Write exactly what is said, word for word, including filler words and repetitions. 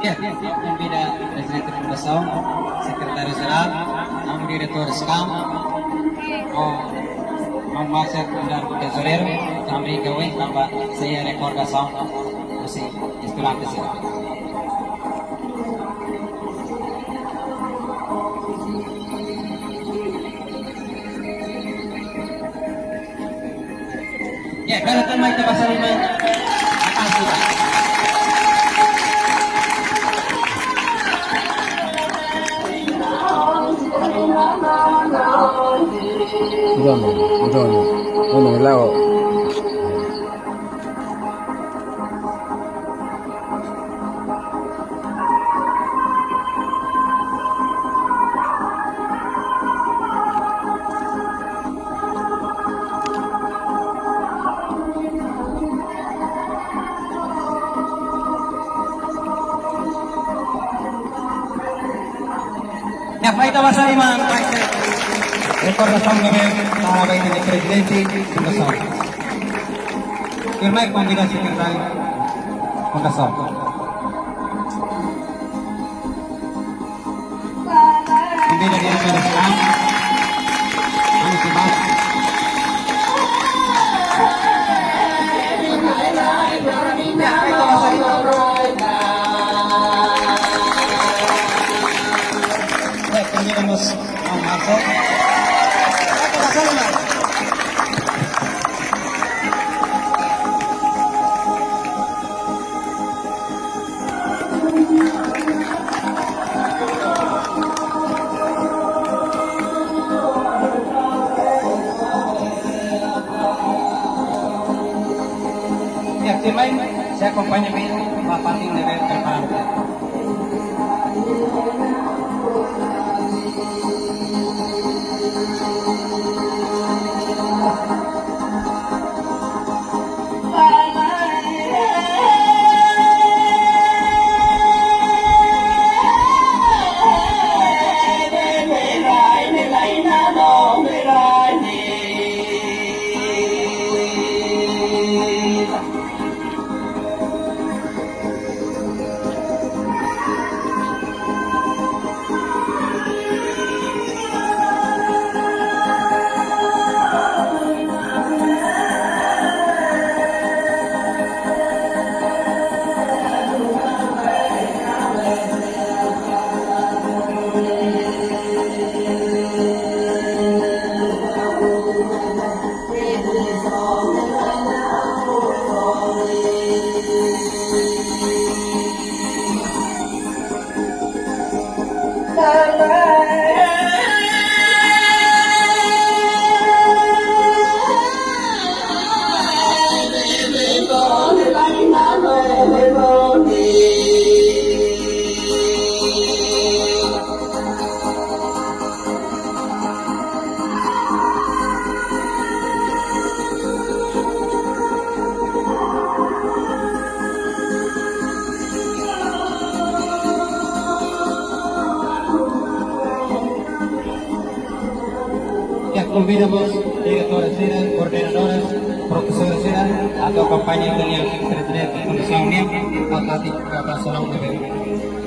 Ya, konvida Prezidente Fundasaun, Sekretáriu Jerál, ami diretór SCAM, ho Maun Marcel, nu'udar tezoureiru, ami kawin tanba sei rekordasaun husi estudante sira. Ya, bele tama ita basa liman. Makasih. Udah, udah, udah. Ini lao. Ya, fai ita basa liman, fai ita. Rekordasaun ne'ebé, para ba ita-nia Prezidente Fundasaun. Tuirmai konvida Sekretáriu Fundasaun. Konvida diretór SCAM. Vamos ke bas. Ya, konvida mós Maun Marcel. Ya, tuirmai, sei akompaña ami ba fatin ne'ebé preparadu. Ya, konvida mós diretór sira, koordenadór, profesór sira, atu akompaña ita-nia Prezidente Fundasaun nian, atu ati ka ba salão de bebê.